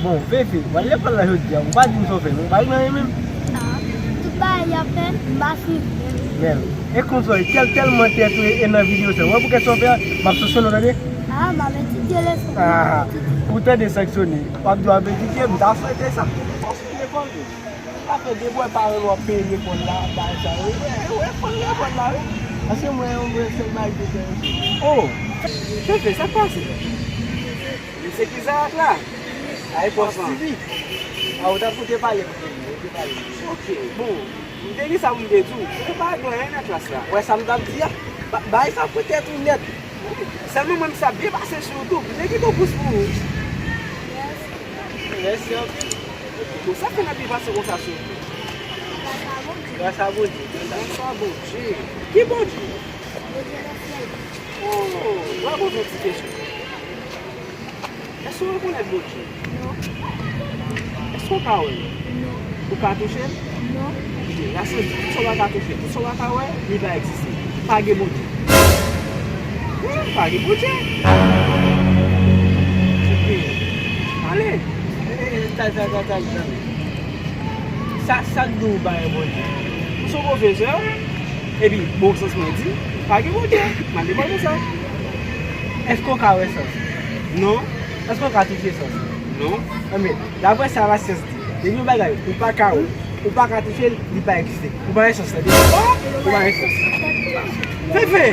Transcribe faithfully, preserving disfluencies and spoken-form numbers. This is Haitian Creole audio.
Bon, Fefe, w al lekòl la jodi a, ou pa di m sa w fè, non? Ou pa gen anyen menm? Ah, tout bagay y ap fè, m pa swiv menm. Men, e konsa, e tèl, tèlman tèt ou e nan videyo sa. Ou wè pou kèt sa w fè a, m ap sanksyone w, tande? Ah, m ap etidye leson. Ah, ou tande sanksyone. W ap di w ap etidye, m ta swete sa. Ou sou lekòl tou. Sa fè de bwè pa renmen w ap peye lekòl la, bagay sa yo. Ou wè, ou wè, fò l lekòl la, wi. Paske mwen, mwen, sèl bagay ki fè yo. Oh, Fefe, sa k pase? Mesye ki Zarak la? Ay, pòs lan. A, ou t ap koute pale, koute li, koute pale. Ok, bon, m te gen sa pou m te di w. Ou pa gen anyen nan klas la. Wè sa m t ap di a? Ba- Bay sa pran tèt ou nèt. Sèlman mwen, m sa byen pase sou ou tou. M te kite w pous pou ou. Mèsi anpil. Bon, sa fè n ap byen pase konsa sou ou? Gras a Bondye. Gras a Bondye. Ki Bondye? Oh, m ap poze yon ti kesyon. Èske w rekonèt Bondye? Non. Èske w ka wè l? Non. Ou ka touche l? Non. Ebyen, Lasens di tout sa w pa ka touche, tout sa w pa ka wè, li pa egziste. Pa gen Bondye. Wi, pa gen Bondye. Ebyen, ale. E, e, e, sa, sa, sa, sa, sa. Sa, sa k di w pa gen Bondye? Ou se yon pwofesè, epi bon sans mwen di, pa gen Bondye. M ap demann ou sa. Èske w ka wè sans? Non. Èske w ka touche sans? Non. Enben, daprè sa lasyans di, depi yon bagay ou pa ka wè, ou pa ka touche l, li pa egziste. Ou pa gen sans, tande? Ou pa gen sans. Fefe!